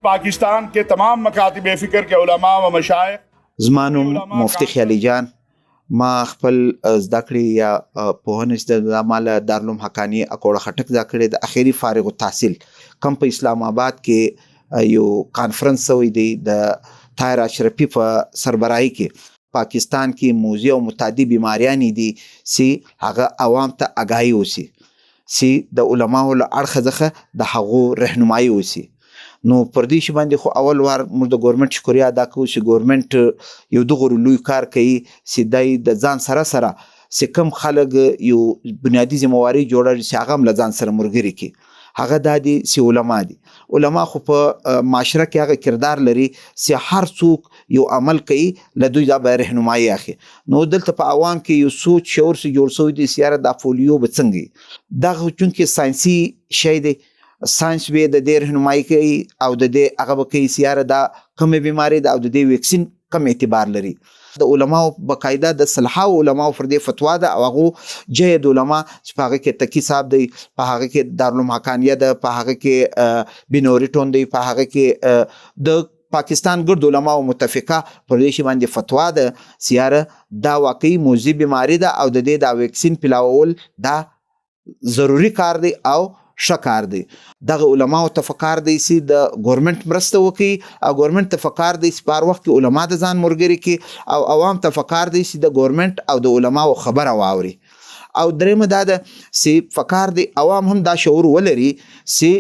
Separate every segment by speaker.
Speaker 1: پاکستان کے تمام مکاتب فکر کے علماء و مشائخ۔
Speaker 2: زما نوم مفتي خیالي جان. ما خپل زده کړې یا پوهنه چې ده، ما له دارالعلوم حقاني اکوړه خټک زده کړې د. اخري فارغ التحصیل کم په اسلام آباد کې یو کانفرنس شوی دی د طاهر اشرفي په سربراهي کې، پاکستان کې موذي او متعدي بیماریانې دي چې هغه عوام ته اګاهي وسی، چې د علماو له اړخه څخه د هغو رهنمایي وسی. نو پر دې شي باندې خو اول وار موږ د ګورنمنت شکریا ادا کوو چې ګورنمنت یو دغه لوی کار کوي چې دی د ځان سره سره چې کم خلک یو بنیادي ذمہواري جوړوي چې هغه هم له ځان سره ملګري کړي. هغه دا دي چې علما دي. علما خو په معاشره کې هغه کردار لري چې هر څوک یو عمل کوي، له دوی دا به رهنمایي اخلي. نو دلته په عوام کې یو سوچ شعور سي جوړ شوی دی چې یاره دا پولیو به څنګه وي. دغه چونکې ساینسي شی دی، ساينس به د دې رهنمایي کوي او د دې هغه به کوي چې یاره دا کومه بیماری ده او د دې ویکسین کم اعتبار لري. د علماو باقاعده د صلحاو علماو پر دې فتوا ده او هغه جید علما چې په هغه کې تقي صاحب دی، په هغه کې دارالعلوم حقانیه ده، په هغه کې بنوري ټون دی، په هغه کې د پاکستان ګرد علماو متفقه پر دې شی باندې فتوا ده چې یاره دا واقعي موذي بیماری ده او د دې دا ویکسین پلاول دا ضروري کار دی او ښه کار دی. دغه علماو ته پکار دی چې د ګورنمنت مرسته وکړي او ګورنمنت ته پکار دی چې په هر وخت کې علما د ځان ملګري کړي او عوام ته پکار دی چې د ګورنمنت او د علماو خبره واوري. او درېیمه دا ده چې پکار دی عوام هم دا شعور ولري چې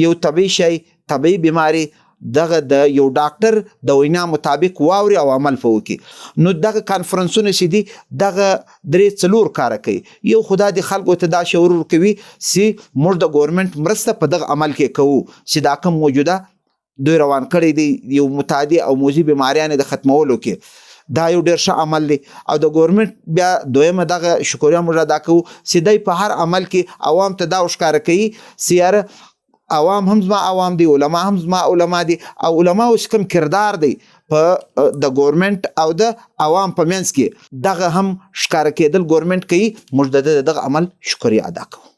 Speaker 2: یو طبیعي شی، طبیعي بیماری، دغه د یو ډاکټر د وینا مطابق واوري او عمل په وکړي. نو دغه کانفرنسونه چې دي، دغه درې څلور کاره کوي. یو خو دا د خلکو ته دا شعور ورکوي چې موږ د ګورنمنت مرسته په دغه عمل کې کوو چې دا کوم موجوده دوی روان کړی دی یو متعدي او موذي بیماریانې د ختمولو کې، دا یو ډیر ښه عمل دی. او د ګورنمنت بیا دویمه دغه شکریا موږ ادا کوو چې دی په هر عمل کې عوام ته دا وښکاره کوي چې یاره عوام هم زما عوام دي، علما هم زما علما دي. او علما اوس کوم کردار دی په د ګورنمنت او د عوام په منځ کې، دغه هم ښکاره کېدل ګورنمنت کوي. موږ د دغه عمل شکریا ادا کوو.